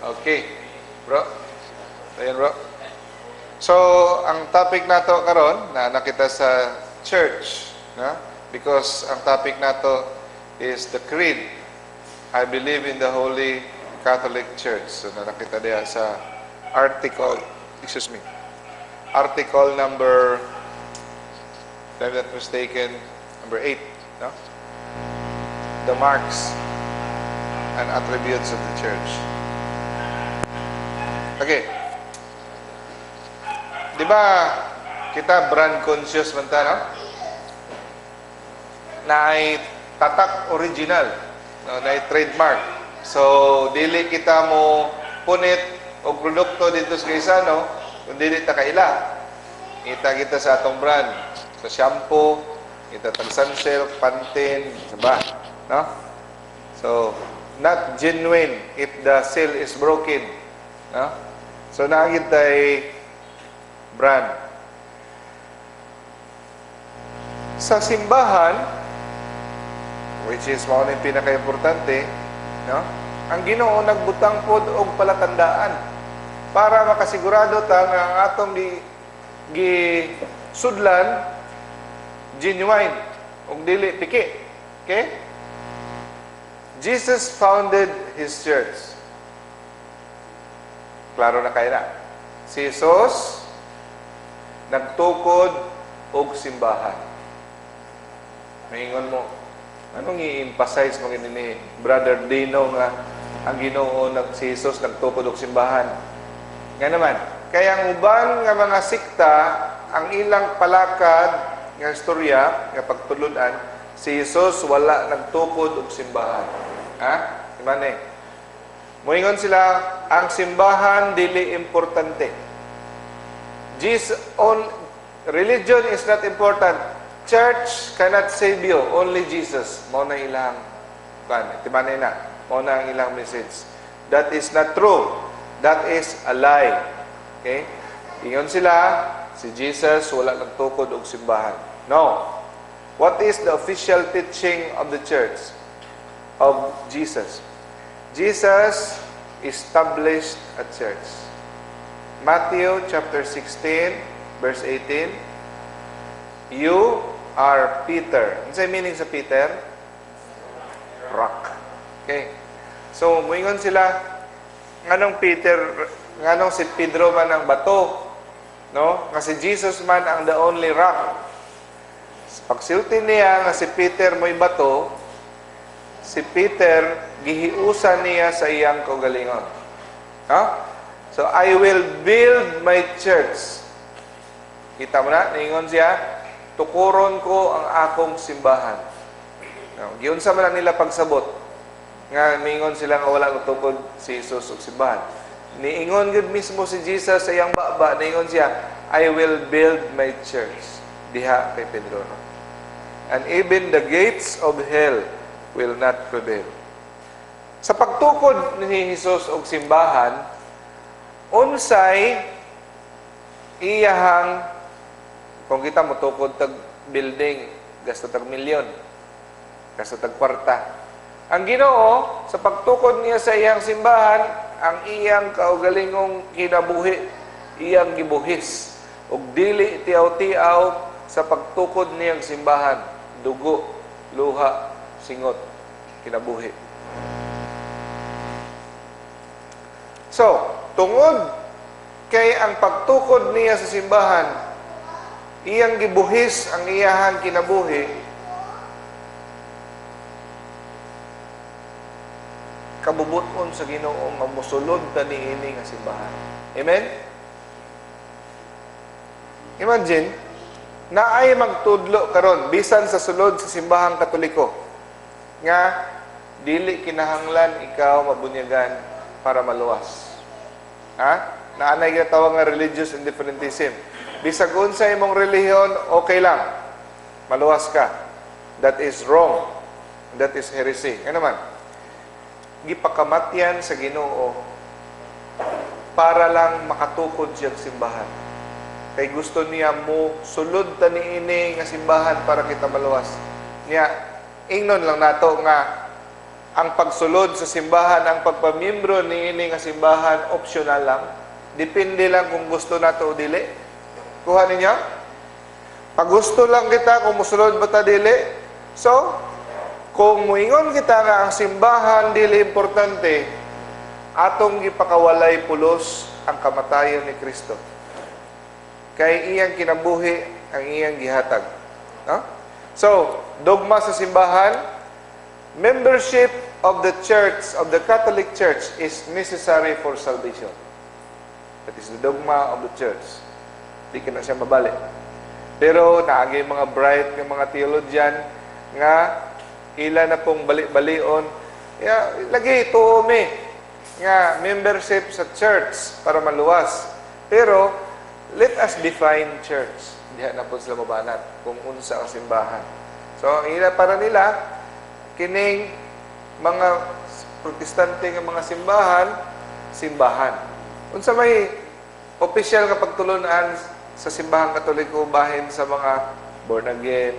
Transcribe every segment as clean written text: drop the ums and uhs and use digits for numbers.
Okay. Bro. Ayan, bro. So, ang topic nato karon na nakita sa church, no? Because ang topic nato is the creed. I believe in the Holy Catholic Church. So, na nakita diya sa article, excuse me, article number, if I'm not mistaken, number 8, no? The marks and attributes of the church. Okay. Di ba kita brand conscious man ta, no? Na ay tatak original, no? Na ay trademark. So, dili kita mo punit og produkto dito sa Gaisano kung dili ta kaila. Kita kita sa atong brand. Sa shampoo, kita tag Sunsilk, Pantene, ba? No? So, not genuine if the seal is broken. No? So, naagid tay brand. Sa simbahan, which is mao ning pinaka-importante, no? Ang Ginoo nagbutang pod og palatandaan para makasigurado ta nga ang atong gi sudlan genuine ug dili piki. Okay? Jesus founded his church. Klaro na kayo na. Si Jesus nagtukod og simbahan. Maingon mo, anong i-emphasize mo ni Brother Dino nga ang Ginoo nag si Jesus nagtukod og simbahan? Nga naman, kaya ang uban nga mga sikta, ang ilang palakad nga istorya nga pagtulunan, si Jesus wala nagtukod og simbahan. Ha? Di ba ni? Moingon sila, ang simbahan dili importante. Jesus on religion is not important. Church cannot save you, only Jesus. Mao na ilang kan, timanay na. Mao na ang ilang message. That is not true. That is a lie. Okay? Ingon sila, si Jesus wala nagtukod og simbahan. No. What is the official teaching of the church of Jesus? Jesus established a church. Matthew chapter 16, verse 18. You are Peter. Ano sa meaning sa Peter? Rock. Okay. So, muingon sila, nganong Peter, nganong si Pedro man ang bato, no? Kasi Jesus man ang the only rock. Pagsulti niya nga si Peter mo'y bato, si Peter gihiusan niya sa iyang kaugalingon. No? So, I will build my church. Kita mo na, niingon siya, tukuron ko ang akong simbahan. No, giunsa man lang nila pagsabot nga niingon sila nga wala nagtukod si Jesus og simbahan. Niingon gyud mismo si Jesus sa iyang baba, niingon siya, I will build my church diha kay Pedro. No? And even the gates of hell will not prevail. Sa pagtukod ni Jesus og simbahan, unsay iyahang, kung kita motukod tag building, gasto tag milyon, gasto tag kwarta. Ang Ginoo sa pagtukod niya sa iyang simbahan, ang iyang kaugalingong kinabuhi, iyang gibuhis ug dili tiaw-tiaw sa pagtukod niyang simbahan, dugo, luha, singot, kinabuhi. So, tungod kay ang pagtukod niya sa simbahan, iyang gibuhis ang iyahang kinabuhi, kabubuton sa Ginoo nga mosulod ta niini nga simbahan. Amen? Imagine, naay magtudlo karon bisan sa sulod sa simbahang Katoliko nga dili kinahanglan ikaw mabunyagan para maluwas. Ha? Naanay ginatawag nga religious indifferentism. Bisag unsa imong relihiyon, okay lang. Maluwas ka. That is wrong. That is heresy. Ano man? Gipakamatyan sa Ginoo para lang makatukod siyang simbahan. Kay gusto niya mo sulod ta niini nga simbahan para kita maluwas. Niya ingnon lang nato nga Ang pagsulod sa simbahan, ang pagpamiyembro niini nga simbahan, optional lang? Depende lang kung gusto nato o dili. Kuha ninyo? Pag gusto lang kita kung musulod ba ta dili. So, kung muingon kita nga ang simbahan dili importante, atong gipakawalay pulos ang kamatayon ni Kristo. Kay iyang kinabuhi ang iyang gihatag. No? So, dogma sa simbahan, membership of the Church, of the Catholic Church, is necessary for salvation. That is the dogma of the Church. Di ka na siya mabali. Pero naagay mga bright nga mga theologian nga ila na pong bali-balion. Ya, lagi tuo mi nga membership sa church para maluwas. Pero let us define church. Diha na po sila mabanat kung unsa ang simbahan. So ang ila, para nila kining mga Protestante nga mga simbahan, simbahan. Unsa may opisyal nga pagtulunan sa Simbahang Katoliko bahin sa mga born again,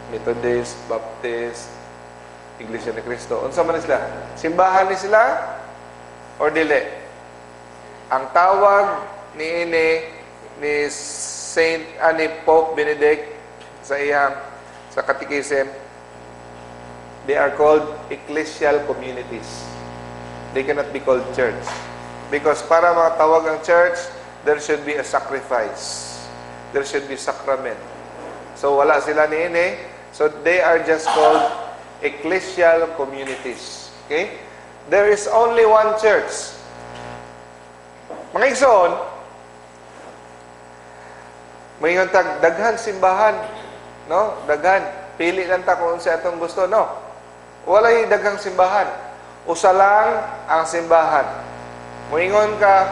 Methodist, Baptist, Iglesia ni Cristo? Unsa man ni sila? Simbahan ni sila or dili? Ang tawag niini ni Saint ni Pope Benedict sa iyang sa catechism, they are called ecclesial communities. They cannot be called church. Because para matawag ang church, there should be a sacrifice. There should be sacrament. So wala sila niini. So they are just called ecclesial communities. Okay? There is only one church. Mga igsoon, moingon tag daghan simbahan, no? Daghan. Pili lang ta kung unsa atong gusto, no? Walay daghang simbahan. Usa lang ang simbahan. Moingon ka,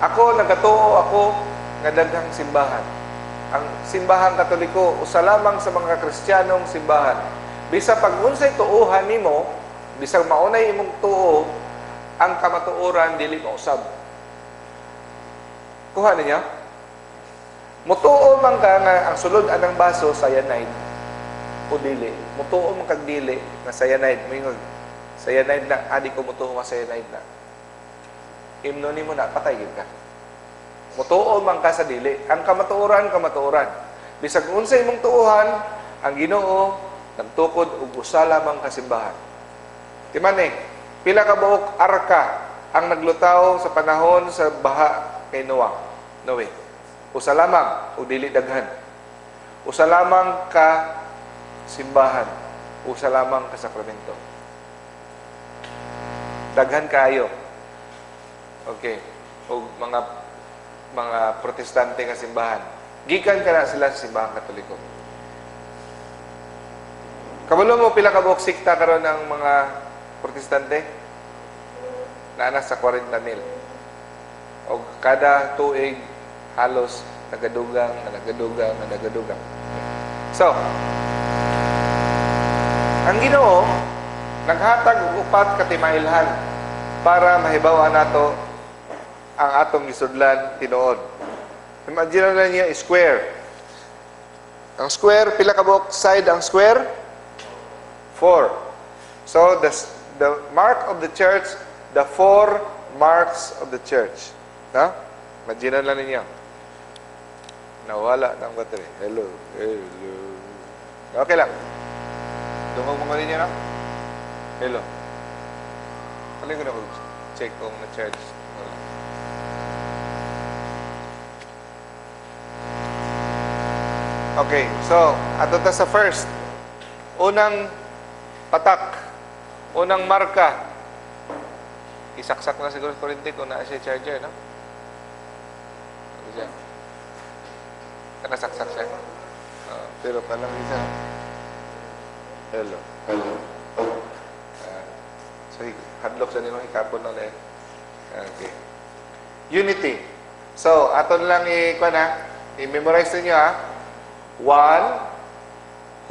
ako nagatuo ako nga daghang simbahan. Ang Simbahang Katoliko usa lamang sa mga Kristiyanong simbahan. Bisa pag unsay tuohan nimo, bisag maunay imong tuo, ang kamatuoran dili mausab. Kuha ninyo? Mutuo man ka nga ang sulod anang baso cyanide o dili. Mutuo man kag dili nga cyanide. Moingon, cyanide na, adi ko mutuo nga cyanide na. Imno nimo na, patay gyud ka. Mutuo man ka sa dili. Ang kamatuoran, kamatuoran. Bisag unsay imong tuohan, ang Ginoo nagtukod og usa lamang ka simbahan. Timan eh, pila ka buok arka ang naglutaw sa panahon sa baha kay Noah? Noe. Usa lamang o dili daghan? Usa lamang ka simbahan. Usa lamang ka sakramento. Daghan kayo. Okay. O mga Protestante nga simbahan. Gikan ka na sila sa Simbahang Katoliko. Kabalo mo pila ka buok sikta karon ang mga Protestante? Naa na sa 40 mil. O kada tuig halos nagadugang, nagadugang, nagadugang. So, ang Ginoo naghatag og upat ka timailhan para mahibaw-an nato ang atong gisudlan tinuod. Imagine na niya square. Ang square, pila ka buok side ang square? Four. So, the mark of the church, the four marks of the church. No? Imagine lang ninyo. Nawala ng battery. Hello. Hello. Okay lang. Dungog mo ninyo, no? Hello. Kaling ko na check kung na-charge. Wala. Okay, so, ato ta sa first. Unang patak. Unang marka. Isaksak na siguro kuryente kung naa siya charger, no? Ano siya? Nakasaksak siya. Pero palang isa. Hello. Hello. So, hadlok sa nimo, hikapon na lang. Okay. Unity. So, aton lang i-kuan ha. I-memorize niyo ha. One,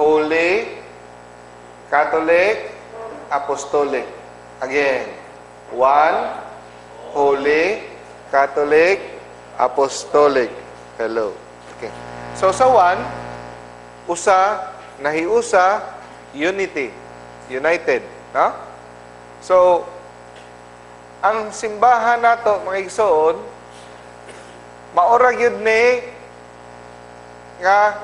Holy, Catholic, Apostolic. Again. One, Holy, Catholic, Apostolic. Hello. Okay. So, sa one, usa, nahiusa, Unity. United. No? So, ang simbahan nato, mga igsoon, maura gyud ni nga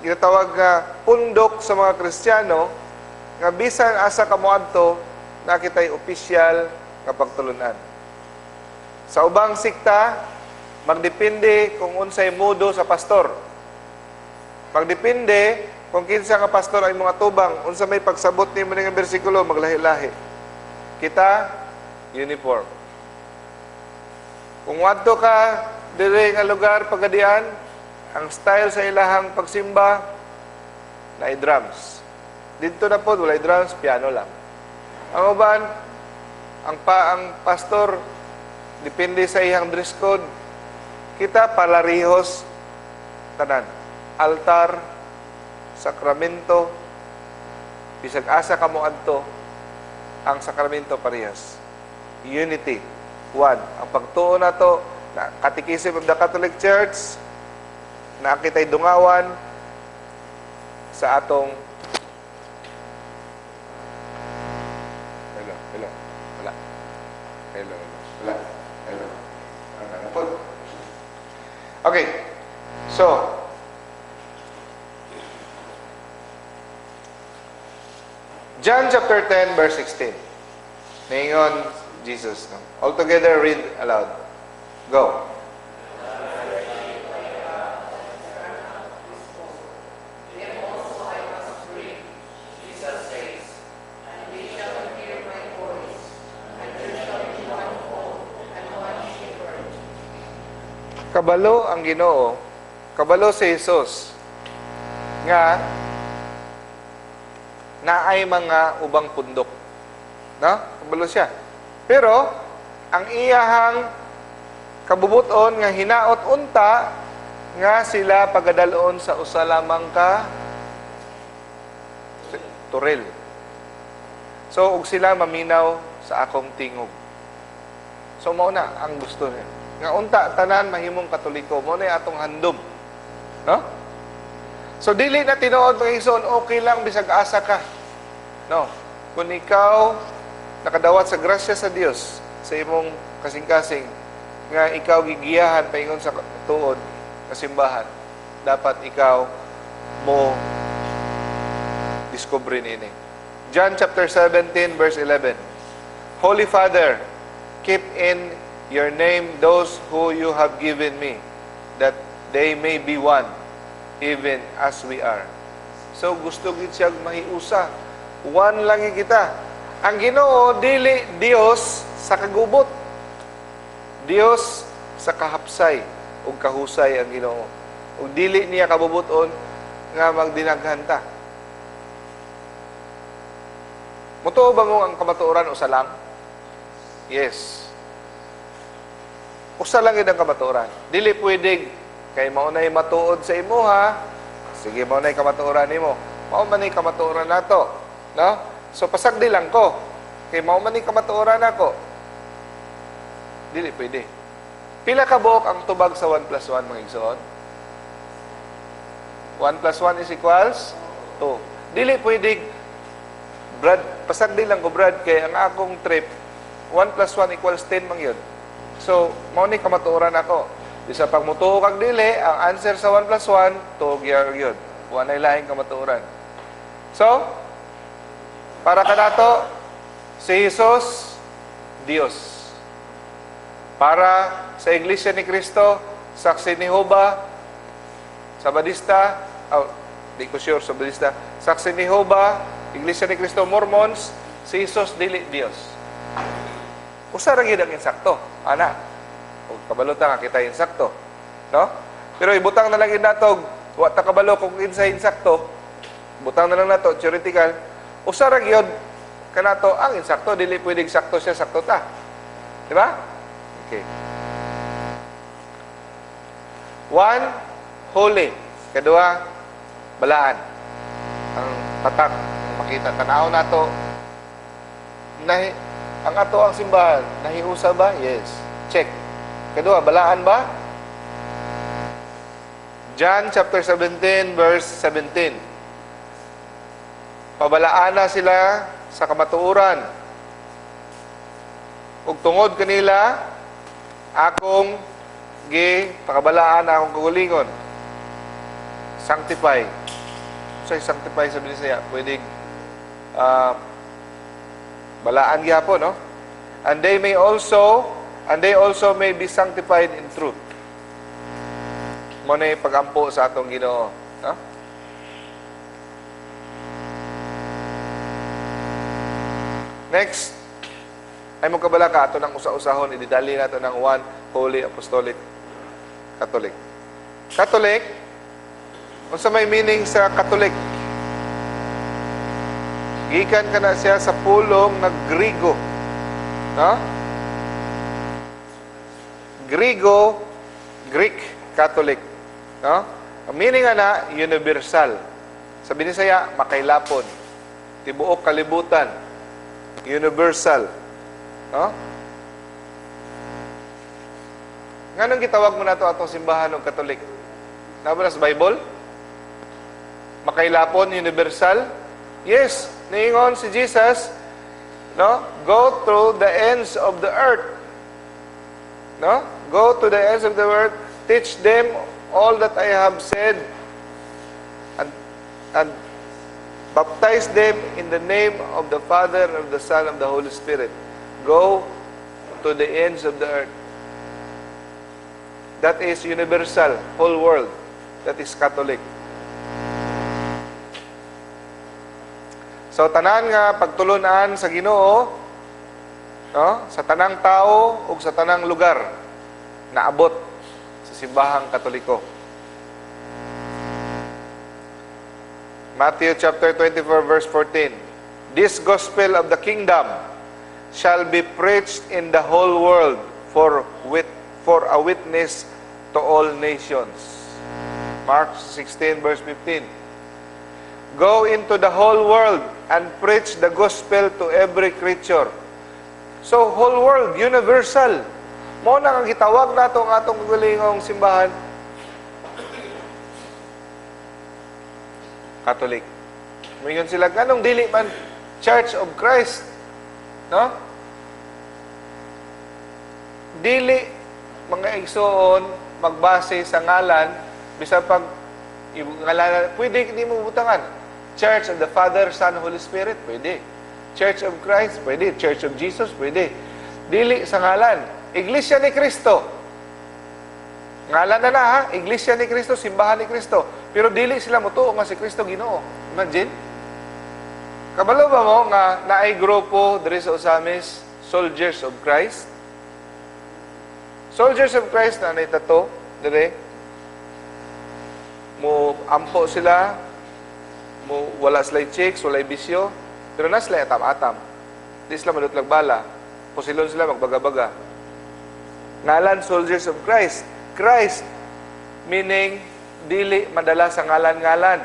ginatawag nga pundok sa mga Kristiyano nga bisan asa ka moadto, naa kitay opisyal nga pagtulunan. Sa ubang sikta, magdepende kung unsay modo sa pastor. Magdepende kung kinsa nga pastor ang mga tubang, unsa may pagsabot nimo ning bersikulo, maglahi-lahi. Kita, uniform. Kung wadto ka dire nga lugar pagadian, ang style sa ilahang pagsimba naay drums. Didto na pod walay drums, piano lang. Ang uban, ang pastor depende sa iyang dress code. Kita palarihos tanan. Altar, sakramento, bisag asa ka mo adto, ang sakramento parehas. Unity. One. Ang pagtuo nato na Catechism of the Catholic Church, naa kitay dungawan sa atong. Hello, hello, wala. Hello, hello, wala. Hello. Ano po? Okay. So, John chapter 10 verse 16. Ningon Jesus. No? All together, read aloud. Go. Them also I must bring, Jesus says, and they shall hear my voice, and there shall be one fold and one shepherd. Kabalo ang Ginoo, kabalo si Jesus nga naay mga ubang pundok. No? Kabalo siya. Pero ang iyahang kabubuton nga hinaot unta nga sila pagadalon sa usa lamang ka toril. So ug sila maminaw sa akong tingog. So mao na ang gusto niya. Nga unta tanan mahimong Katoliko, mao na atong handom. No? So dili na tinuod, mga igsoon, okay lang bisag asa ka. No. Kung ikaw nakadawat sa grasya sa Dios sa imong kasing-kasing nga ikaw gigiyahan paingon sa tuod nga simbahan, dapat ikaw mo discover niini. John chapter 17 verse 11. "Holy Father, keep in your name those who you have given me, that they may be one, even as we are." So gusto gid siya mahiusa. One lang gyud kita. Ang Ginoo dili Dios sa kagubot. Dios sa kahapsay ug kahusay ang Ginoo. Ug dili niya kabubuton nga magdinaghan ta. Mutuo ba mo ang kamatuoran usa lang? Yes. Usa lang gid ang kamatuoran. Dili pwede kay mao nay matuod sa imuha, sige, mao nay kamatuoran nimo. Mao man ni kamatuoran nato, no? So pasagdi lang ko kay mao man ni kamatuoran nako. Dili pwede. Pila ka buok ang tubag sa 1 plus 1, mga igsoon? 1 plus 1 is equals 2. Dili pwede, "Brad, pasagdi lang ko, Brad, kay ang akong trip, 1 plus 1 equals 10 man yun. So, mao ni kamatuoran ako." Bisa pag mutuo kag dili, ang answer sa 1 plus 1, 2 gyud yun. Wa nay lahing kamatuoran. So, para kanato, si Jesus, Dios. Para sa Iglesia ni Cristo, Saksi ni Jehova, Sabadista, oh, di ko sure Sabadista, Saksi ni Jehova, Iglesia ni Cristo, Mormons, si Jesus dili Dios. Usa ra gyud ang insakto, ana. O kabalo ta nga kita insakto, no? Pero ibutang na lang gyud nato, wa ta kabalo kung kinsay insakto. Butang na lang nato theoretical. Usa ra gyud kanato ang insakto, dili pwedeng sakto siya, sakto ta. Di ba? Okay. One, holy. Kadua, balaan. Ang tatak, makita, tanaw nato, nahi, ang ato ang simbahan, nahiusa ba? Yes. Check. Kadua, balaan ba? John chapter 17, verse 17. Pabalaana sila sa kamatuoran. Ug tungod kanila akong gipakabalaan akong kaugalingon. Sanctify. So sanctify sa Bisaya, pwede balaan gyapon, no? And they also may be sanctified in truth. Mao na pagampo sa atong Ginoo, no? Next, ay mo kabala ka ato ng usa-usahon, ididali nato ng One Holy Apostolic Catholic. Catholic, unsa may meaning sa Catholic? Gikan ka na siya sa pulong nga Grigo. No? Grigo, Greek, Catholic. No? Ang meaning nga na, universal. Sa Binisaya, makailapon. Tibuok kalibutan. Universal. No? Nganong gitawag mo na ito atong simbahan og Catholic? Nabala sa Bible? Makailapon, universal? Yes, niingon si Jesus, no? Go through the ends of the earth. No? Go to the ends of the earth, teach them all that I have said, and baptize them in the name of the Father, and of the Son, and of the Holy Spirit. Go to the ends of the earth. That is universal, whole world. That is Catholic. So, tanan nga pagtulunan sa Ginoo, no? Sa tanang tao ug sa tanang lugar, naabot sa simbahang Katoliko. Matthew chapter 24 verse 14. This gospel of the kingdom shall be preached in the whole world for a witness to all nations. Mark 16 verse 15. Go into the whole world and preach the gospel to every creature. So, whole world, universal. Mao na ang gitawag nato ang atong kaugalingong simbahan, Catholic. Moingon sila, ganong dili man Church of Christ, no? Dili mga igsoon magbase sa ngalan, bisan pag ngalan, pwede hindi mo butangan. Church of the Father, Son, Holy Spirit, pwede. Church of Christ, pwede. Church of Jesus, pwede. Dili sa ngalan. Iglesia ni Cristo. Ngalan na na ha, Iglesia ni Cristo, simbahan ni Cristo. Pero dili sila motuo nga si Cristo Ginoo. Imagine. Kabalo ba mo nga naay grupo diri sa Ozamis, Soldiers of Christ? Soldiers of Christ na nay tato diri. Mo ampo sila, mo wala sila chicks, wala bisyo, pero na sila atam-atam. Di sila madutlag bala. Pusilon sila magbaga-baga. Ngalan Soldiers of Christ. Christ meaning dili madala sa ngalan-ngalan.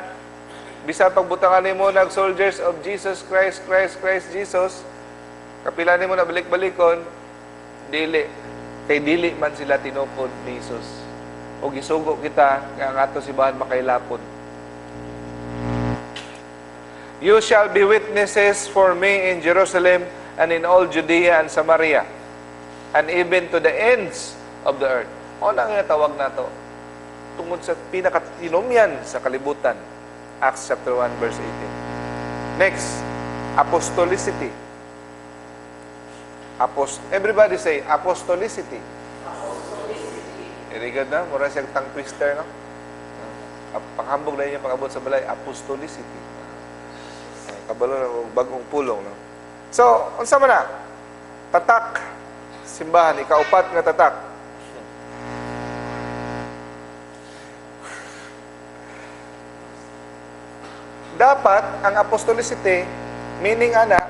Bisan pagbutangan nimo nag Soldiers of Jesus Christ, Christ, Christ Jesus, kapila nimo na balik-balikon, dili kay dili man sila tinukod ni Jesus. O gisugo kita nga ang ato simbahan makailapon. You shall be witnesses for me in Jerusalem and in all Judea and Samaria, and even to the ends of the earth. O na nga tawag nato tungod sa pinakatinomyan sa kalibutan. Acts chapter 1 verse 18. Next, apostolicity. Everybody say apostolicity. Apostolicity. Very good na. Mura siyang tongue twister, no? Panghambog na niya pag-abot sa balay, apostolicity. Kabalo na bagong pulong, no? So, unsa man na? Tatak. Simbahan, ikaupat nga tatak. Dapat ang apostolicity, meaning ana,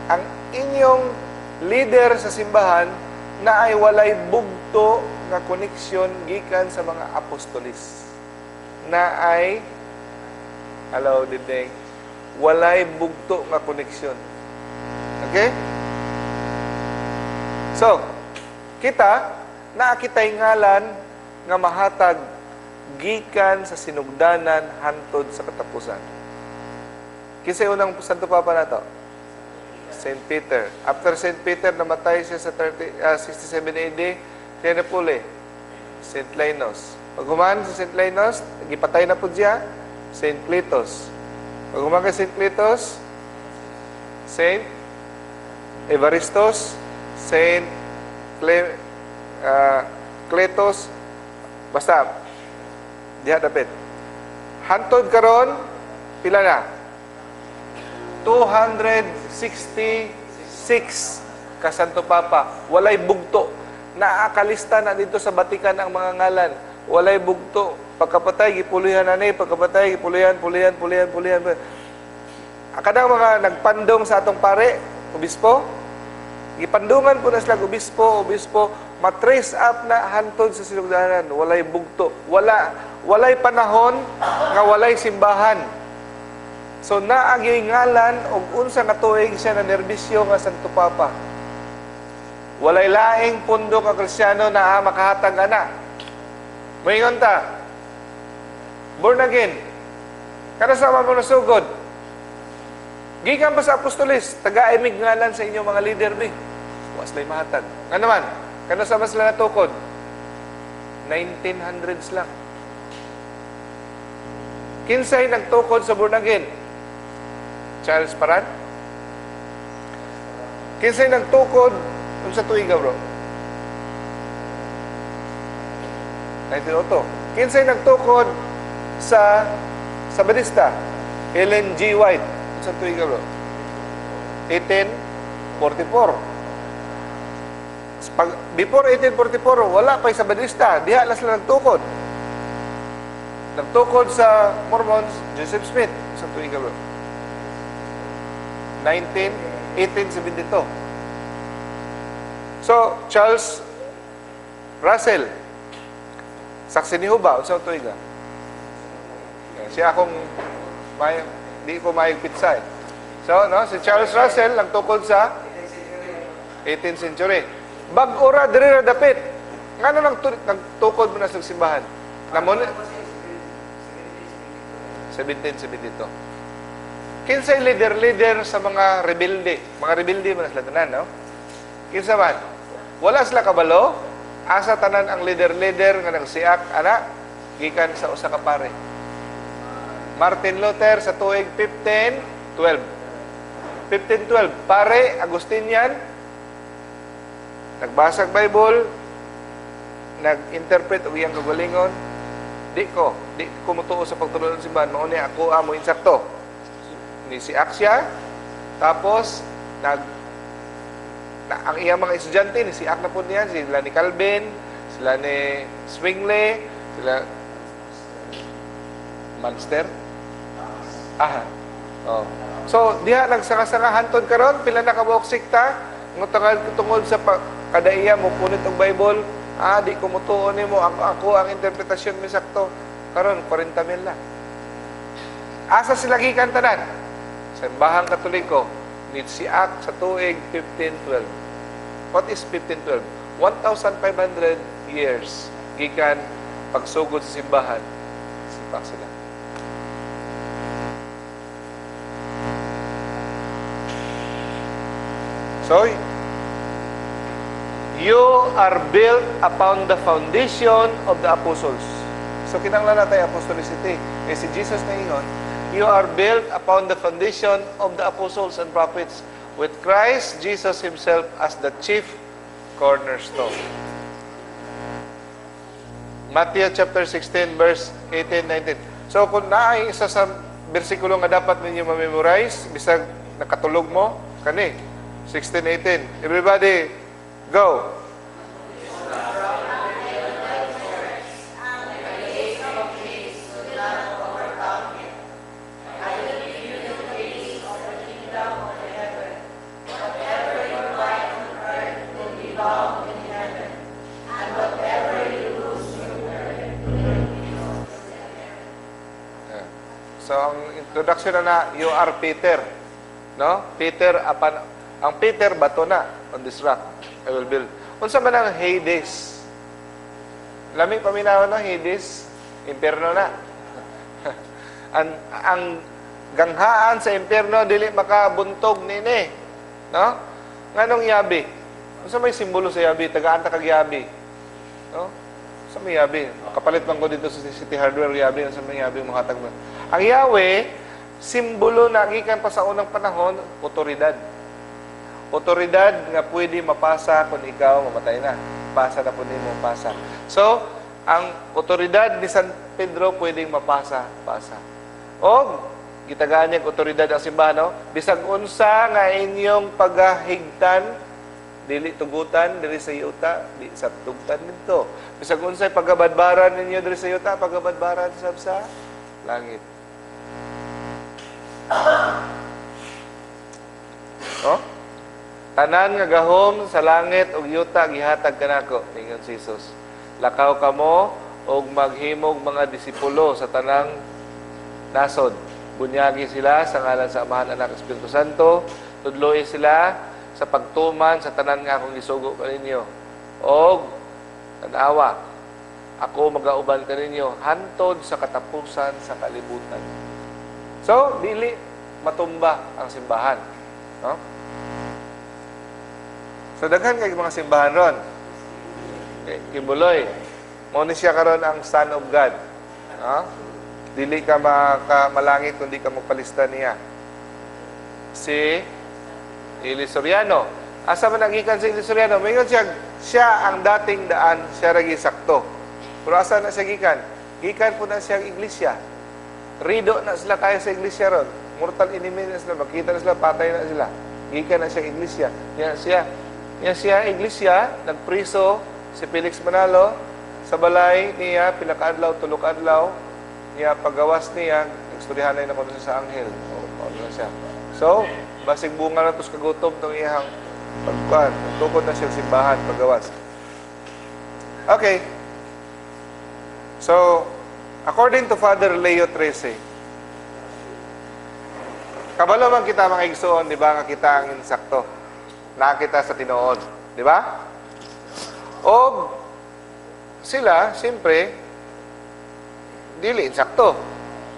ang inyong leader sa simbahan na ay walay bugto nga koneksyon gikan sa mga apostolis. Na ay, hello, dinding, walay bugto nga koneksyon. Okay? So, kita, naakitay ngalan nga mahatag gikan sa sinugdanan hantod sa katapusan. Kinsay unang Santo Papa nato? Saint Peter. After Saint Peter, namatay siya sa 67 AD, siya na puli, Saint Linus. Pag human si Saint Linus, gipatay na po siya, Saint Cletus. Pag human kay Saint Cletus, Saint Evaristos, Saint Cletus, basta, diha dapit. Hantod karon, pila na? 266 ka Santo Papa. Walay bugto. Naakalista na dito sa Vatican ang mga ngalan. Walay bugto. Pagkapatay, gipulihan na ni. Pagkapatay, gipulihan, pulihan, pulihan, pulihan. Kadang mga nagpandong sa atong pare, obispo, gipandungan po na sila obispo, obispo, matrace up na hantod sa sinugdanan. Walay bugto. Walay panahon nga walay simbahan. So naagyo'y ngalan og unsa nga tuig siya na nerbisyo nga Santo Papa. Walay laing pundo ka Kristiyano na makahatag ana. Moingon ta, born again. Kada sa mo nasugod. Gikan pa sa apostolis, taga-imig ngalan sa inyong mga leader bi. Was lay mahatag. Nga naman, kada sa sila natukod? 1900s lang. Kinsay nagtukod sa born again? Charles Paran? Kinsay nagtukod unsa tuiga, bro? 1902. Kinsay nagtukod sa Sabadista? Ellen G. White. Unsa tuiga, bro? 1844. Before 1844, wala pa yung Sabadista. Diha lang sila nagtukod. Nagtukod sa Mormons, Joseph Smith. Unsa tuiga, bro? 1872. So, Charles Russell, saksi ni Huba, unsa tuiga? Siya akong may, di ko maayog pizza eh. So, no, si Charles Russell nagtukod sa 18th century. Bag-o ra diri ra dapit. Ngano nagtukod mo na sa simbahan? Namon 1772. Kinsay leader-leader sa mga rebelde? Mga rebelde man sila tanan, no? Kinsa man? Wala sila kabalo. Asa tanan ang leader-leader nga nagsiak ana gikan sa usa ka pare. Martin Luther sa tuig 1512. 1512, pare Agustinian, nagbasag Bible, nag-interpret og iyang kagalingon, di ko mutuo sa pagtulon ng simbahan, mao ni ako amo insakto. Ni si Aksya, tapos ang iyang mga estudyante ni si Ak na po niya, sila ni Calvin, sila ni Zwingli, sila Munster. Aha. Oh. So diha nagsanga-sanga hantod karon pila na kabuok sikta tungod sa kada iya mo punit og Bible, di ko mutuo nimo, ako ang interpretasyon mi sakto. Karon 40,000 na. Asa sila gikan tanan? Sa Simbahang Katoliko, nisiak sa tuig 1512. What is 1512? 1,500 years gikan pagsugod sa simbahan. Sipak sila. So, you are built upon the foundation of the apostles. So, kinahanglan na tayo apostolicity. Eh, si Jesus na ingon, you are built upon the foundation of the apostles and prophets with Christ Jesus Himself as the chief cornerstone. Matthew chapter 16 verse 18, 19. So, kung naay isa sa bersikulo nga dapat ninyo ma-memorize, bisag nakatulog mo, kani, 16, 18. Everybody, go! So, ang introduction na, you are Peter. No? Peter, apan, ang Peter, bato na on this rock. I will build. Unsa man ang Hades? Lami paminaw no, Hades, impierno na. Ang Ganghaan sa impyerno dili makabuntog nini. No? Nganong yabi? Unsa may simbolo sa yabi? Tagaan ta kag yabi. No? Unsa may yabi? Kapalit man ko dito sa City Hardware yabi, unsa may yabi mohatag mo? Ang Yahweh, simbolo na gikan pa sa unang panahon, otoridad. Otoridad nga pwede mapasa kung ikaw mamatay na. Pasa na po nimo, pasa. So, ang otoridad ni San Pedro pwedeng mapasa, pasa. O, gitagaan niya ang otoridad ang simbahan, no? Bisag unsa nga inyong pagahigtan, dili tugutan diri sa yuta, di sa tugtan didto. Bisag unsay pagabadbaran ninyo diri sa yuta, pagabadbaran sab sa langit. No? Tanan nga gahom sa langit ug yuta gihatag kanako, ningon si Jesus. Lakaw kamo ug maghimog mga disipulo sa tanang nasod. Bunyagi sila sa ngalan sa Amahan, Anak, Espiritu Santo. Tudloi sila sa pagtuman sa tanan nga akong gisugo kaninyo. Og tanawa, ako magauban kaninyo hantod sa katapusan sa kalibutan. So, dili matumba ang simbahan. No? So, daghan kay mga simbahan ron. Okay, Quiboloy. Mao ni siya karon ang Son of God. No? Dili ka makamalangit kundi ka magpalista niya. Si Eli Soriano. Asa man nagikan si Eli Soriano? Moingon siya, siya ang dating daan, siya ra sakto. Pero asa na siya gikan? Gikan po na siya ang iglesia. Rido na sila kayo sa iglesia ron. Mortal enemy na sila. Makita na sila, patay na sila. Gikan na siya iglesia. Niya siya iglesia, nagpriso si Felix Manalo sa balay niya, pila ka adlaw, tulo ka adlaw, niya pagawas niya, nagstoryahanay na kuno siya sa anghel. O, na siya. So, basig bunga na tos kagutom tong iyang pagkuan. Tukod na siya sa simbahan pagawas. Okay. So, according to Father Leo XIII, kabalo man kita, mga igsoon, di ba, nga kita ang insakto. Nakita sa tinuod, di ba? O sila, siyempre, dili insakto.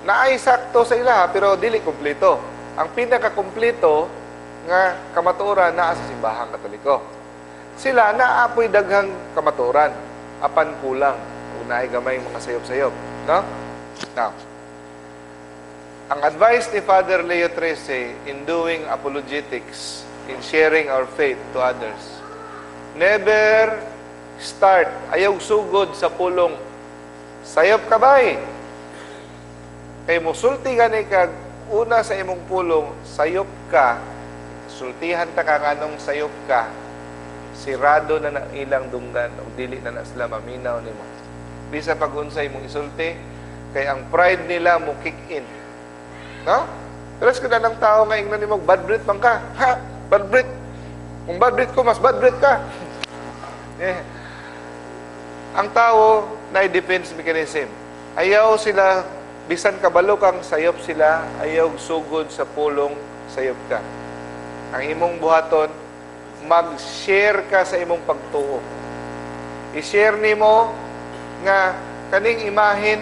Naay sakto sa ilaha, pero dili kompleto. Ang pinakakumpleto nga kamatuoran naa sa Simbahang Katoliko. Sila naapoy daghang kamatuoran, apan kulang ug naay gamay mga sayop-sayop, no? Now, ang advice ni Father Leo XIII in doing apologetics, in sharing our faith to others, never start, ayaw sugod sa pulong, "Sayop ka bay?" Kay musulti gani kag una sa imong pulong, "Sayop ka," sultihan ta ka nganong sayop ka, sirado na na ilang dunggan ug dili na na sila maminaw nimo. Bisa pag unsay imong isulti, kay ang pride nila mo kick in. No? Pero ko na ng tao nga ingnon nimo, "Bad breath man ka." "Ha? Bad breath? Kung bad breath ko, mas bad breath ka." Eh. Ang tao na defense mechanism. Ayaw sila, bisan kabalo kang sayop sila, ayaw sugod sa pulong "Sayop ka." Ang imong buhaton, mag-share ka sa imong pagtuo. I-share nimo nga kaning imahen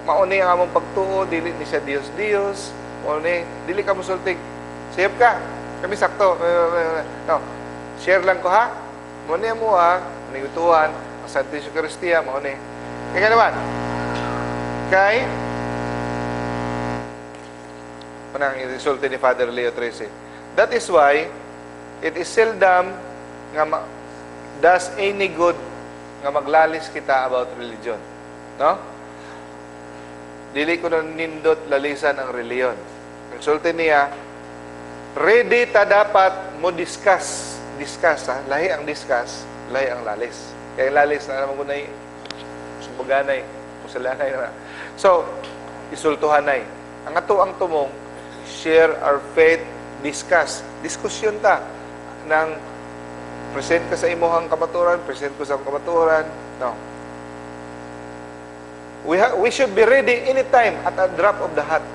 mauni ang among pagtuo, dili ni siya Dios Dios, mauni dili ka musultig, "Sayop ka, kami sakto." No. Share lang ko ha. Mauni mo ha, manigutuan, ang Santisimo Eucharistia, mauni. Kaya naman, kay manang resulte ni Father Leo XIII. That is why it is seldom nga does any good nga maglalis kita about religion. No? Dili ko na nindot lalisan ang reliyon. Ang sulti niya, ready ta dapat mo discuss. Discuss, ha? Lahi ang discuss, lahi ang lalis. Kaya lalis na naman ko na sumbaganay, pusalanay na. So, isultuhanay. Ang ato ang tumong, share our faith, discuss. Diskusyon ta ng present ka sa imuhang kamaturan, present ko sa akong kamaturan. No. We should be ready anytime at a drop of the hat.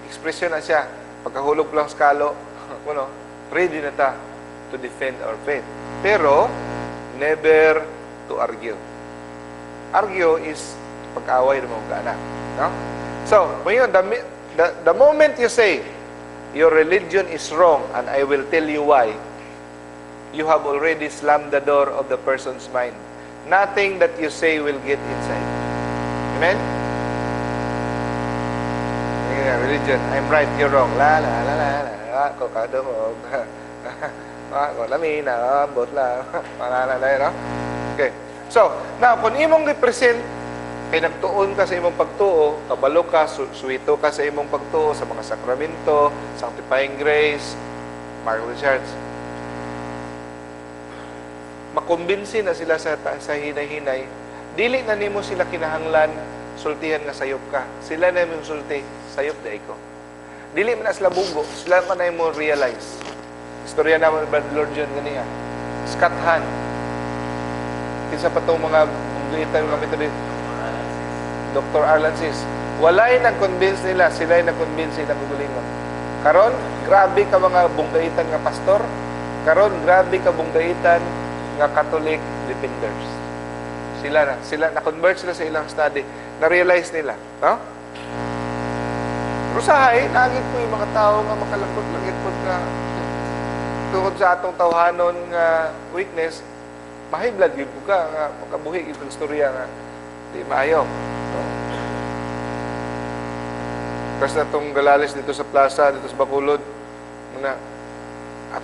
Expression na siya. Pagkahulog lang sa kalo, ano, ready na ta to defend our faith. Pero, never to argue. Argue is pag-away ng mga kana. No? So, ngayon, The moment you say, "Your religion is wrong and I will tell you why," you have already slammed the door of the person's mind. Nothing that you say will get inside. Amen? Yeah, religion, I'm right, you're wrong. La la la la la la ko kadungog. Ko lami na, ambot lang. Wala na na, no? Okay. So, now, kung imong represent, kay nagtuon ka sa imong pagtuo, kabalo ka, suwito ka sa imong pagtuo, sa mga sakramento, sanctifying grace, mark of the church. Makumbinsi na sila sa hinay-hinay, dili na nimo sila kinahanglan sultihan nga sayop ka. Sila na imong sulti, "Sayop diay ko." Dili man na sila bugo, sila man na mo realize. Istorya naman Brother Lord John ganiya. Scott Hahn. Kinsa pa tong mga bunggitan mga Methodist? Dr. Arlan Sys. Walay nag-convince nila, sila ay nag-convince ilang kaugalingon. Karon, grabe ka mga bunggaitan nga pastor. Karon, grabe ka bunggaitan nga Catholic defenders. Sila na, sila na-convert sila sa ilang study. Na-realize nila, no? Pero usahay, nagit po yung mga tao nga makalangkot lang po nga tungod sa atong tawhanon nga weakness, ma-high blood gyud ka nga makabuhi gyud kang istorya nga di maayo. No? Kasi na itong Galalis dito sa plaza, dito sa Bacolod, na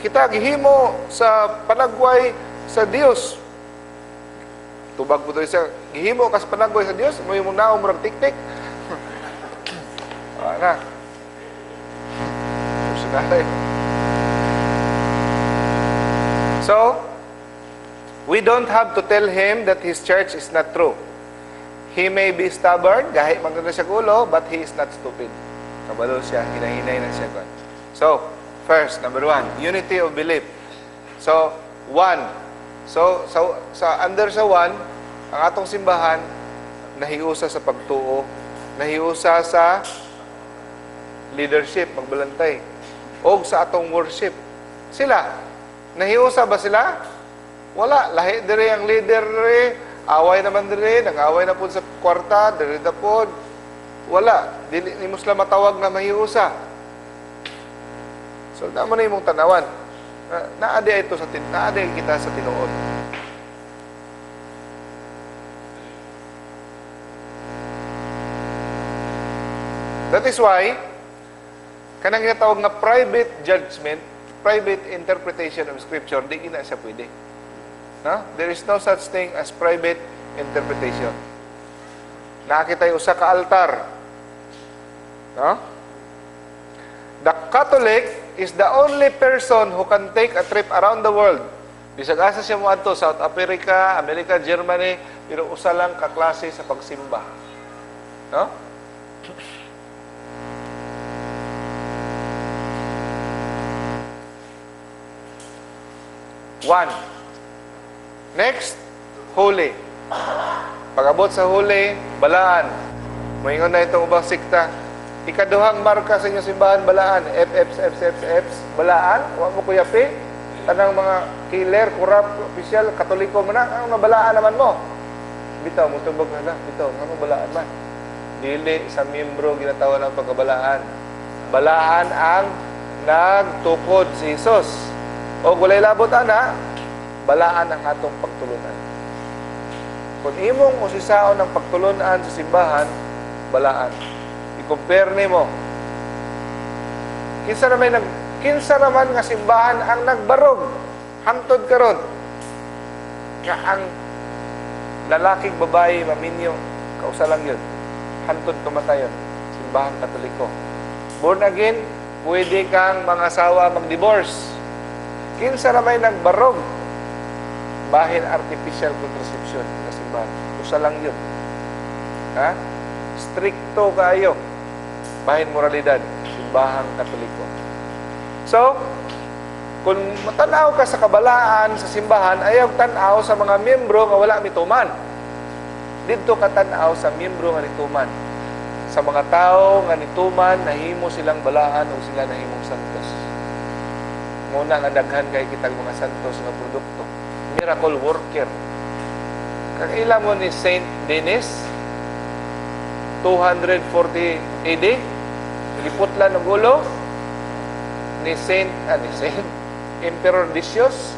kita gihimo sa panagway sa Dios. Tubag po to siya, gihimo ka sa panagway sa Dios, mo yung naong murag tik-tik. Na. Personal. So, we don't have to tell him that his church is not true. He may be stubborn, gahi man na siya ulo, but he is not stupid. Kabalo siya, hinahinay na siya. So, first, number one, unity of belief. So, one. So, sa under sa one, ang atong simbahan, nahiusa sa pagtuo, nahiusa sa leadership, magbalantay, o sa atong worship. Sila, nahiusa ba sila? Wala. Lahi dire ang leader dire, away naman dire, nag-away na po sa kwarta, dire na po. Wala. Dili ni mo sila matawag na mahiusa. So, namo na imong tanawan. Naadi ito sa naadi kita sa tinuod. That is why kanang ginatawag nga private judgment, private interpretation of scripture, di gina siya pwede. No? There is no such thing as private interpretation. Nakita usa ka altar. No? The Catholic is the only person who can take a trip around the world. Bisag asa siya moadto, South Africa, America, Germany, pero usa lang ka klase sa pagsimba. No? One. Next, holy. Pag-abot sa holy, balaan. Moingon na itong ubang sikta. Ikaduhang marka sa inyong simbahan, balaan. F, F, F, F, F, balaan. Wa mo kuyapi. Tanang mga killer, corrupt, official, Katoliko man na. Ang balaan naman mo. Bitaw, mutubag na na. Bitaw, nga balaan man. Dili sa miyembro ginatawan ang pagkabalaan. Balaan ang nagtukod si Jesus. O walay labot ana, balaan ang atong pagtulunan. Kung imong usisaon ang pagtulunan sa simbahan, balaan. I-compare nimo. Kinsa naman nga simbahan ang nagbarog hangtod karon nga ang lalaking babae maminyo, kausa lang yun. Hangtod kamatayon, simbahang Katoliko. Born again, pwede kang mangasawa mag-divorce. Kinsa na may nagbarog bahin artificial contraception na simbahan. Usa lang yun. Ha? Stricto kayo. Bahin moralidad, simbahang Katoliko. So, kung matanaw ka sa kabalaan sa simbahan, ayaw tanaw sa mga miyembro nga wala mituman. Didto ka tanaw sa miyembro nga nituman. Sa mga tao nga nituman, nahimo silang balaan o sila nahimong santos. Muna nga daghan kay kitang mga santos nga produkto. Miracle worker. Kakaila mo ni Saint Denis, 240 AD, Giputlan og ulo ni Saint Emperor Decius.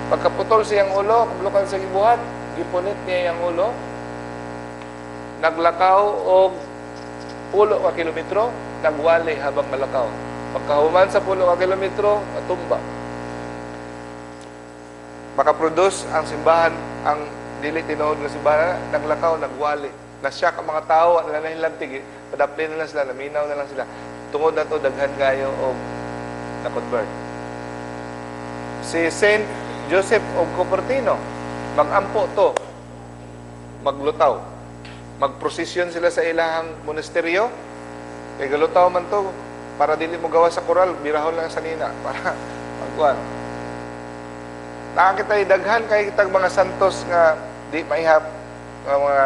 Pagkaputol siyang ulo, kabalo ka sa gibuhat, gipunit niya ang ulo. Naglakaw og 10 ka kilometro, nagwali habang malakaw. Pagkahuman sa 10 ka kilometro, natumba. Makaproduce ang simbahan, ang dili tinuod nga simbahan, naglakaw, nagwali. Nasyak ang mga tao, wala na hilantig, padapli na lang sila, naminaw na lang sila. Tungod na to, daghan kayo og na-convert. Si Saint Joseph of Cupertino, mag-ampo to, maglutaw. Magprosesyon sila sa ilahang monasteryo, kay galutaw man to, para dili mo gawa sa koral, birahon lang sa nina, para magkuan. Nakakita daghan kay kitag mga santos nga di maihap nga mga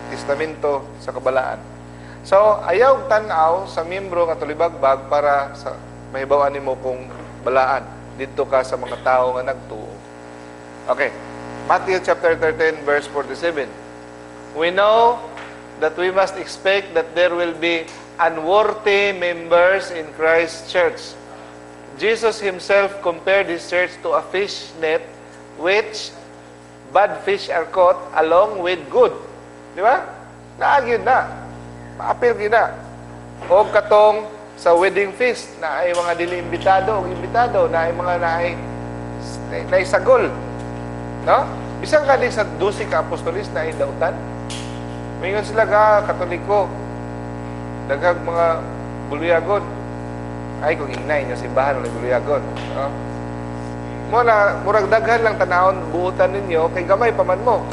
testamento sa kabalaan. So, ayaw tan-aw sa miyembro nga tulibagbag para sa mahibaw-an nimo kung balaan didto ka sa mga tao nga nagtuo. Okay. Matthew chapter 13 verse 47. We know that we must expect that there will be unworthy members in Christ's church. Jesus himself compared his church to a fish net which bad fish are caught along with good. Di ba? Naa gyud na. Maapil gyud na. O katong sa wedding feast na ay mga dili imbitado o imbitado na ay mga naay naisagol. No? Bisan ka din sa 12 ka apostolis na ay dautan. Mingon sila ka, Katoliko. Daghag mga buluyagon. Ay, kung ingnay niyo simbahan, wala buluyagon. No? Mo na, murag daghan lang tanawon buutan ninyo, kay gamay pa man mo.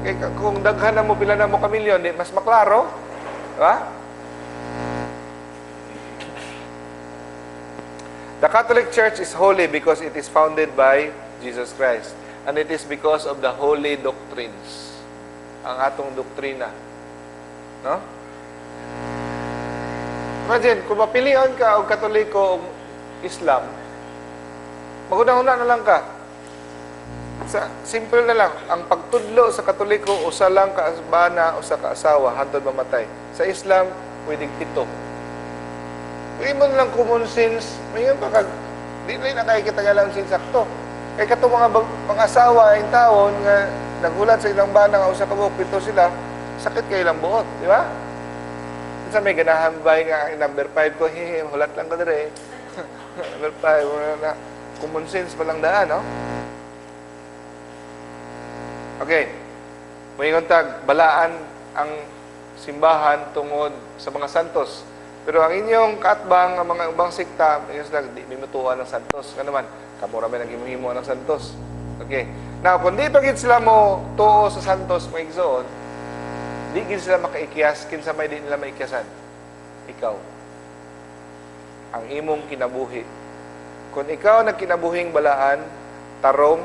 Kay kung daghan na mo, pila na mo ka milyon, di, mas maklaro. Diba? The Catholic Church is holy because it is founded by Jesus Christ. And it is because of the holy doctrines. Ang atong doktrina. No? Imagine, kung mapilion ka og Katoliko o Islam, maghuna-huna na lang ka. Sa, simple na lang, ang pagtudlo sa Katoliko, usa lang ka bana, usa ka asawa, hantod mamatay. Sa Islam, pwedeng pito. Pwede mo na lang common sense, may pa kag, di na kay kita nga lang sakto. Kay katong mga asawa in taon nga naghulat sa ilang bana nga usa ka buok, pito sila, sakit kay ilang buot, di ba? Sa may ganahan ba nga number 5 ko, hehe, hulat lang ko dire. Number 5, wala na. Common sense pa lang daan, no? Okay. Moingon tag, balaan ang simbahan tungod sa mga santos. Pero ang inyong kaatbang, ang mga ubang sikta, ingon sila, di mi mutuo ng santos. Nga naman, kamo ra may naghimo-himo ng santos. Okay. Now, kung di pa gid sila mo tuo sa santos, mga igsoon, di gid sila makaikyas, kinsa may di nila maikyasan? Ikaw. Ang imong kinabuhi. Kung ikaw nagkinabuhing balaan, tarong,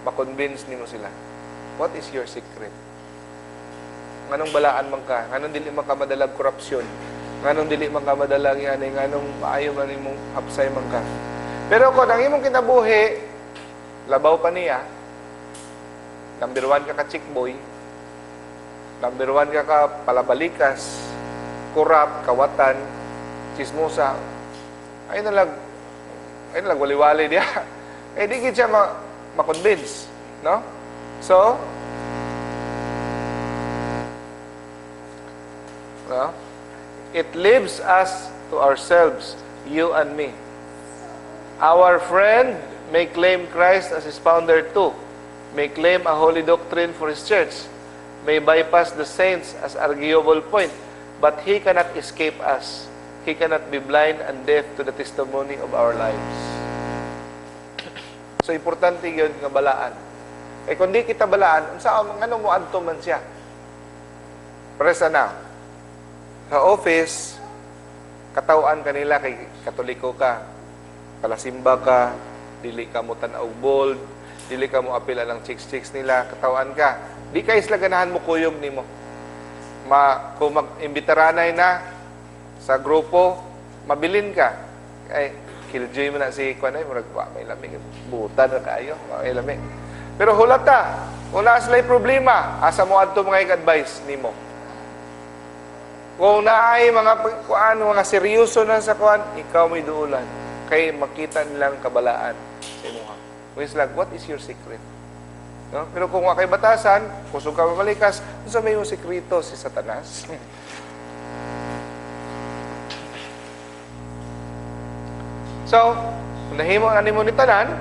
makonvince nimo sila. What is your secret? Nganong balaan man ka? Nganong dili man ka madalag korupsyon? Nganong dili man ka madalag yan? Nganong maayo man imong hapsay man ka? Pero kung ang imong kinabuhi, labaw pa niya, number 1 ka ka chick boy, number 1 ka ka palabalikas, korap, kawatan, chismosa, ay nalag wali-wali diya. Eh, di gid siya ma-convince, no? So, no? It leaves us to ourselves, you and me. Our friend may claim Christ as his founder too, may claim a holy doctrine for his church, may bypass the saints as arguable point, but he cannot escape us. He cannot be blind and deaf to the testimony of our lives. So, importante yun nga balaan. Eh, kung di kita balaan, unsa ang ano mo adto man siya? Presa na. Sa office, katawaan kanila kay Katoliko ka, palasimba ka, dili ka mo tan-aw bold, dili ka mo apil ang chicks-chicks nila, katawaan ka. Di kay sila ganahan mo kuyog nimo. Kung mag-imbitaranay na sa grupo, mabilin ka. Ay, killjoy mo na si Kwan, ay, murag, wa, may lami, butan na kaayo, wa, may lami. Pero hulata, wala sila'y problema, asa mo adto mga advice nimo. Kung naay mga kuan, mga seryoso na sa kuan, ikaw may duulan. Kay makita nilang kabalaan sa imuha. It's like, what is your secret? No? Pero kung wa kay batasan, kusog ka mamalikas, unsa may imong sekreto si Satanas? So, kung nahimo na nimo ni tanan,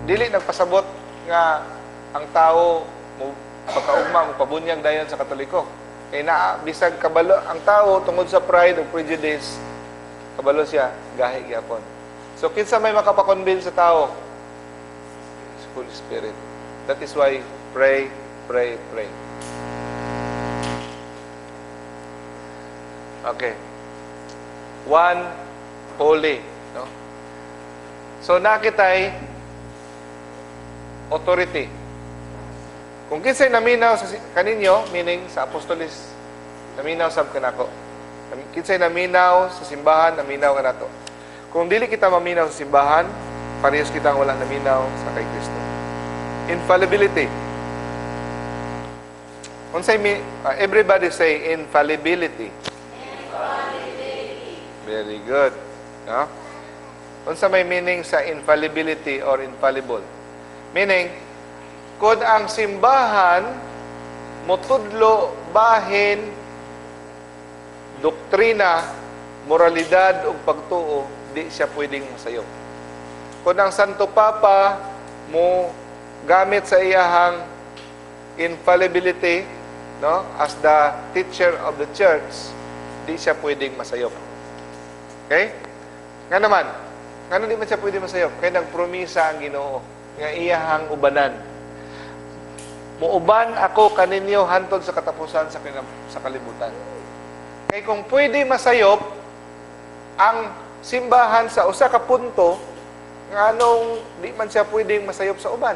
dili nagpasabot nga ang tao mo pagkaugma mo pabunyag dayon sa Katoliko. Kay naa bisag kabalo ang tao tungod sa pride o prejudice, kabalo siya gahi gyapon. So kinsa may makapa-convince sa tao? Holy Spirit. That is why pray, pray, pray. Okay. One holy, no? So nakitay authority. Kung kinsay naminaw sa kaninyo, meaning sa apostolis, naminaw sab kanako. Kinsay naminaw sa simbahan, naminaw kanato. Kung dili kita maminaw sa simbahan, parehas kitang wala naminaw sa kay Kristo. Infallibility. Unsay everybody say infallibility. Infallibility. Very good. No? Unsa may meaning sa infallibility or infallible? Meaning, kung ang simbahan motudlo bahin doktrina, moralidad ug pagtuo, di siya pwedeng masayop. Kung ang Santo Papa mo gamit sa iyahang infallibility, no, as the teacher of the church, di siya pwedeng masayop. Okay? Nga naman, ngano di man siya pwede masayop? Kay nagpromisa ang Ginoo nga iyahang ubanan. Muuban ako kaninyo hantod sa katapusan sa kalibutan. Kay kung pwede masayop ang simbahan sa usa ka punto, nganong di man siya pwedeng masayop sa uban?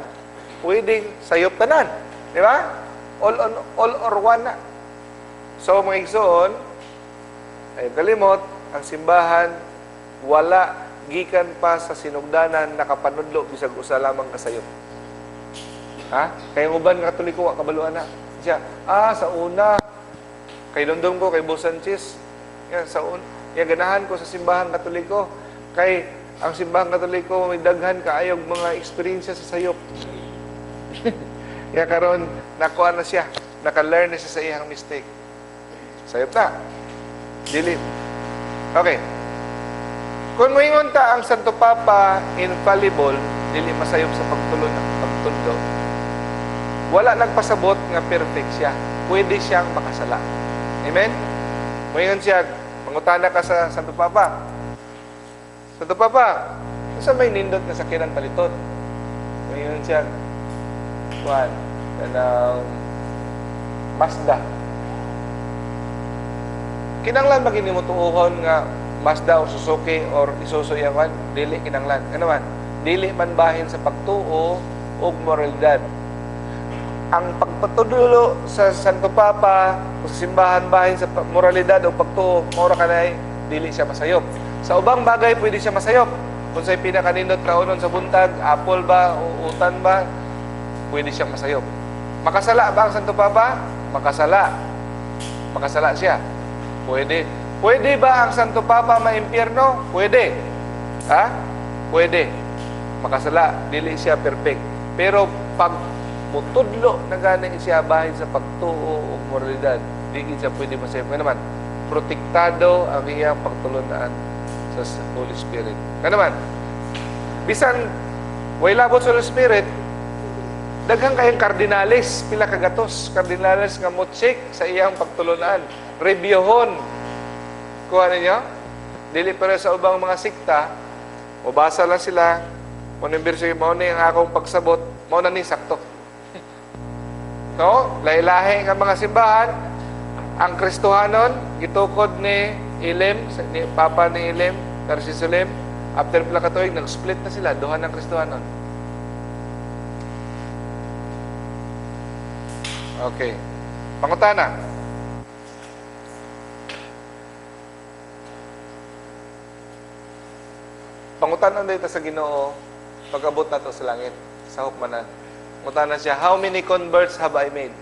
Pwedeng sayop tanan, di ba? All on all or one na. So mga igsoon, ay kalimot, ang simbahan wala gikan pa sa sinugdanan nakapanudlo bisag usa lamang kasayop. Ha? Kay ang uban nga Katoliko wa kabaluan na. Siya, sa una kay dondom ko kay Bo Sanchez. Yan sa un, ya ganahan ko sa simbahan Katoliko kay ang simbahan Katoliko may daghan kaayog mga eksperyensya sa sayop. Ya karon nakuha na siya, naka-learn na siya sa iyang mistake. Sayop na. Dili. Okay. Kung moingon ta ang Santo Papa infallible, dili masayop sa pagtulon pagtudlo, wala nagpasabot nga perfect siya. Pwede siyang makasala. Amen? Moingon siya, mangutana ka sa Santo Papa. Santo Papa, unsa may nindot nga sakyanan paliton? Moingon siya, kuan, kanang Mazda. Kinanglan ba kini mo tuohon nga Mazda o Suzuki or Isuzu iyang kuan? Dili kinanglan. Ano man? Dili man bahin sa pagtuo ug moralidad. Ang pagpatudulo sa Santo Papa o sa simbahan bahin sa moralidad o pagtuo, mura kanay dili siya masayop. Sa ubang bagay pwede siya masayop. Kung sa'y pinakanindot kaunon sa buntag, apple ba o utan ba, pwede siyang masayop. Makasala ba ang Santo Papa? Makasala. Makasala siya. Pwede. Pwede ba ang Santo Papa maimpyerno? Pwede. Ha? Pwede. Makasala. Dili siya perfect. Pero pag mutudlo na gani siya bahin sa pagtuo o moralidad, di siya pwede masayop. Nga naman, protektado ang iyang pagtulunan sa Holy Spirit. Nga naman, bisan way labot sa Holy Spirit, daghang kayong kardinales, pila kagatos, kardinales nga mo-check sa iyang pagtulunan. Reviewhon. Kuha ninyo? Dili pero sa ubang mga sikta, mabasa lang sila, kung yung verse, mao ni ang akong pagsabot, mao na ni sakto. No? Lahi-lahi nga mga simbahan, ang Kristohanon, gitukod ni Ilim, ni Papa ni Ilim, Narciso Lim, after pila ka tuig, nag-split na sila, duha ng Kristohanon. Okay. Pangutana. Pangutana dito sa Ginoo, pag-abot na to sa langit, sa hukmanan. Pangutana siya, how many converts have I made?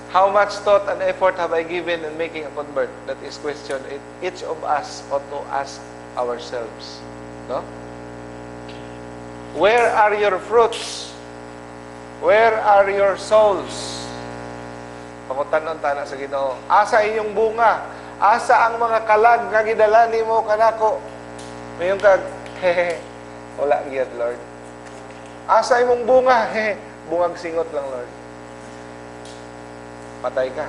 How much thought and effort have I given in making a convert? That is question each of us ought to ask ourselves. No? Where are your fruits? Where are your souls? Pangutan-on ta na sa Ginoo. Asa inyong bunga? Asa ang mga kalag nga gidala nimo kanako? Muingon kag, "Hehe, wala gyud, Lord." "Asa imong bunga?" "Hehe, bungag singot lang, Lord." Patay ka.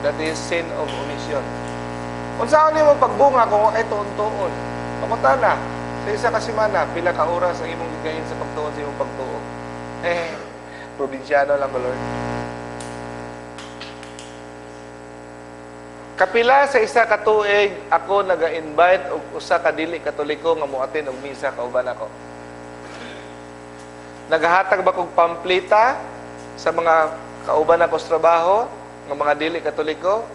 That is sin of omission. Unsaon nimo pagbunga kung wa kay tuon-tuon? Pangutana, sa isa ka semana, pila ka oras ang imong gigahin sa pagtuon sa imong pagtuo? "Eh, probinsyano lang ko, Lord." Kapila sa isa ka tuig ako naga-invite og usa ka dili Katoliko nga moattend og misa kauban ako? Nagahatag ba kog pamplita sa mga kauban ako sa trabaho nga mga dili Katoliko?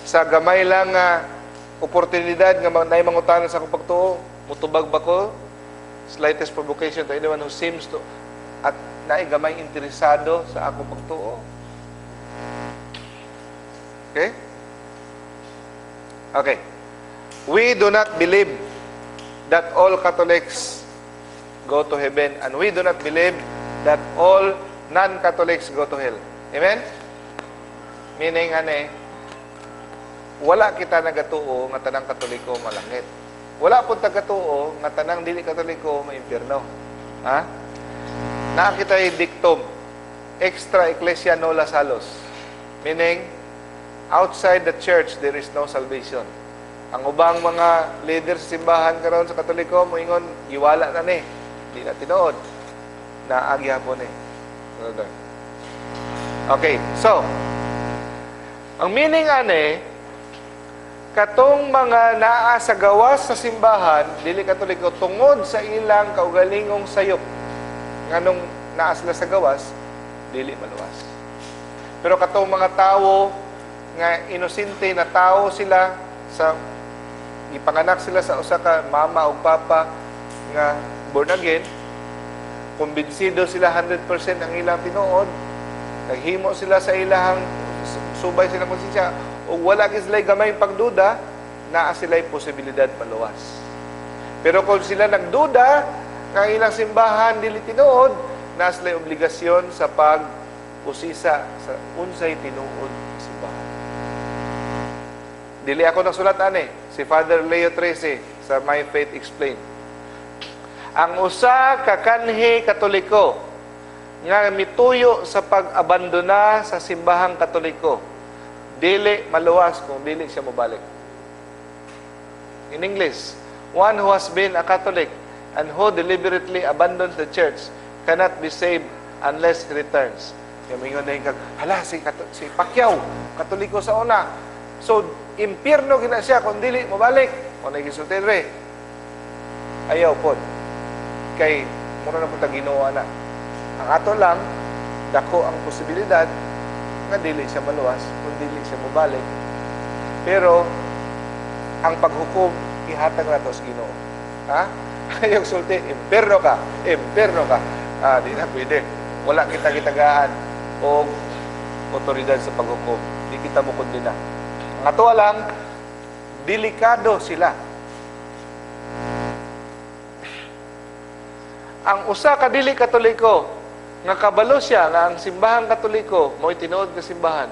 Sa gamay lang nga oportunidad nga naay mangutana sa akong pagtuo, mutubag ba ko? Slightest provocation to anyone who seems to at naay gamay interesado sa akong pagtuo. Okay? Okay. We do not believe that all Catholics go to heaven and we do not believe that all non-Catholics go to hell. Amen? Meaning, ane, wala kita nagatuo nga tanang Katoliko malangit. Wala pud tagatuo nga tanang dili Katoliko maimpyerno. Ha? Naa kita dictum, extra ecclesia nulla salus. Meaning, outside the church there is no salvation. Ang ubang mga leader sa simbahan karon sa Katoliko moingon, giwala na ni. Di na tinuod. Naa gihapon eh. Okay, so ang meaning ane, katong mga naa sa gawas sa simbahan, dili Katoliko, tungod sa ilang kaugalingong sayop, nganong naa sila sa gawas, dili maluwas. Pero katong mga tawo nga inosente na tao sila sa gipanganak sila sa usa ka mama o papa nga born again, kumbinsido sila 100% ang ilang tinuod, naghimo sila sa ilahang subay silang konsensya, ug wala gid sila gamay pagduda, naa sila'y posibilidad maluwas. Pero kung sila nagduda nga ang ilang simbahan dili tinuod, naa sila'y obligasyon sa pag-usisa sa unsay tinuod nga simbahan. Dili ako nagsulat ani, si Father Leo XIII sa My Faith Explained. Ang usa ka kanhi Katoliko nga mituyo sa pag-abandona sa simbahang Katoliko, dili maluwas kung dili siya mobalik. In English, one who has been a Catholic and who deliberately abandons the church cannot be saved unless he returns. Yung mingon na kag, "Hala, si Pacquiao, Katoliko sa una. So, impyerno gina siya kung dili mobalik." O nagisulti re. Ayaw pod. Kay, mura na punta Ginoo na. Ang ato lang, dako ang posibilidad nga dili siya maluwas kung dili siya mobalik. Pero, ang paghukom, ihatag nato sa Ginoo. Ha? Ayaw sulti, "Impyerno ka, impyerno ka." Ah, di na pwede. Wala kita gitagaan og otoridad sa paghukom. Di kita mo kondena. Ang ato lang, delikado sila. Ang usa ka dili Katoliko nga kabalo siya nga ang simbahang Katoliko mo'y tinuod nga simbahan,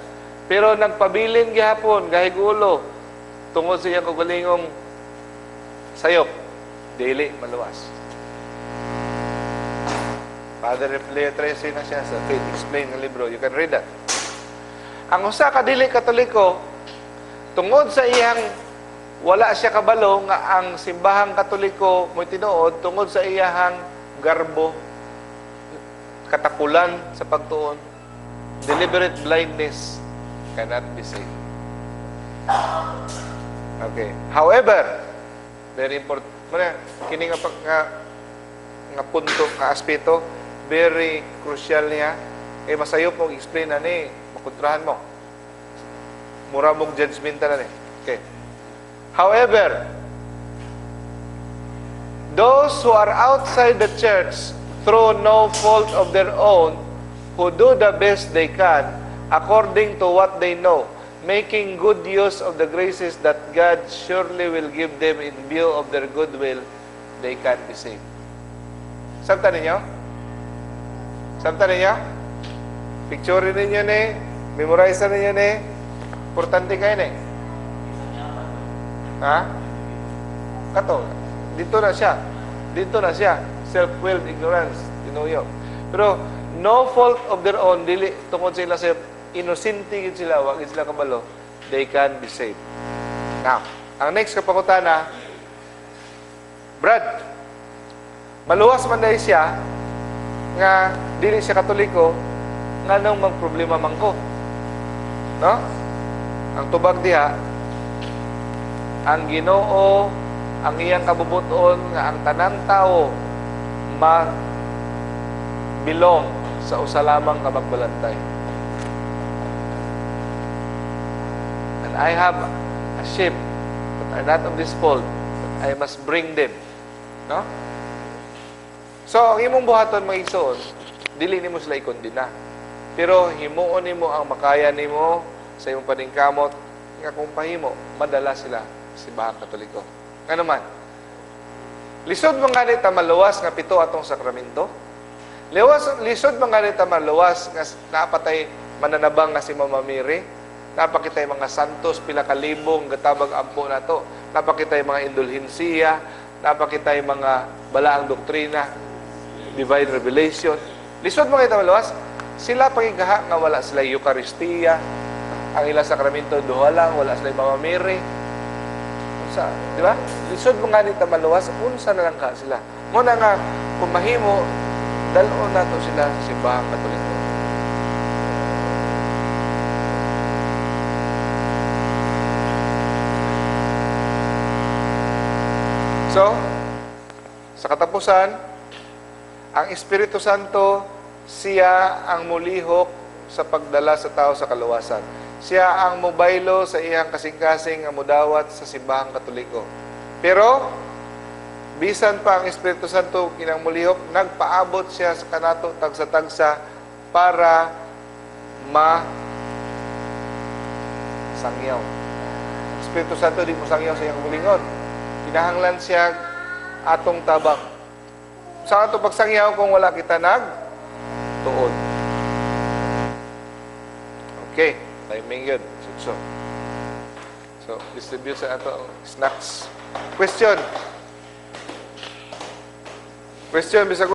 pero nagpabilin gihapon gahig ulo tungod sa iyang kaugalingong sayop, dili maluwas. Father Leo XIII na siya sa Faith Explained nga libro. You can read that. Ang usa ka dili Katoliko, tungod sa iyang wala siya kabalo nga ang simbahang Katoliko mo'y tinuod, tungod sa iyang garbo, katakulan sa pagtuon, deliberate blindness, cannot be saved. Okay. However, very important, muna, kini nga punto, nga aspeto, very crucial niya. Eh, masayop mong explain na ni, makontrahan mo. Mura mong judgmental na ni. Okay. However, those who are outside the church through no fault of their own, who do the best they can, According to what they know, making good use of the graces that God surely will give them in view of their goodwill, they can be saved. Sabta ninyo? Sabta ninyo? Picture ninyo ni, memorize ninyo ni, importante kayo ni. Ha? Kato, dito na siya. Dito na siya. Self-willed ignorance. Tinuyo. Pero, no fault of their own, dili tungod sila sa inosente gid sila, wa gid sila kabalo, they can be saved. Now, ang next ka pangutana, Brad, maluwas man dahil siya nga dili siya Katoliko, nganong magproblema man ko? No? Ang tubag diha, ang Ginoo ang iyang kabubuton nga ang tanang tao ma belong sa usa lamang ka magbalantay. And I have a sheep that are not of this fold, but I must bring them. No? So, ang imong buhaton, mga igsoon, dili nimo sila ikondena. Pero himuon nimo ang makaya nimo sa imong paningkamot nga kung pahimo, madala sila sa simbahang Katoliko. Ngano man? Lisod man gani ta maluwas nga pito atong sakramento? Lisod man gani ta maluwas nga napatay mananabang nga si Mama Mary? Napakitay mga santos, pila ka libong gatabag ampo nato. Napakitay mga indulhensiya, napakitay mga balaang doktrina, divine revelation. Lisod man kita maluwas? Sila pagigaha nga wala sila Eucharistia, ang ilang sakramento duha lang, wala sila Mama Mary. Unsa, di ba? Lisod man gani ta maluwas, unsa na lang ka sila. Muna nga kung mahimo, dal-on nato sila sa simbahang Katoliko. So, sa katapusan, ang Espiritu Santo, siya ang mulihok sa pagdala sa tao sa kaluwasan. Siya ang mubaylo sa iyang kasing-kasing ang mudawat sa simbahang Katoliko. Pero, bisan pa ang Espiritu Santo kinang mulihok, nagpaabot siya sa kanato tagsa-tagsa para ma sangyaw. Espiritu Santo di mo sangyaw sa iyang mulingon. Kinahanglan siya atong tabang. Sa ato pagsangyaw kung wala kita nag tuod. Okay, timing yun. So, distribute sa ato ang snacks. Question. Question, bisag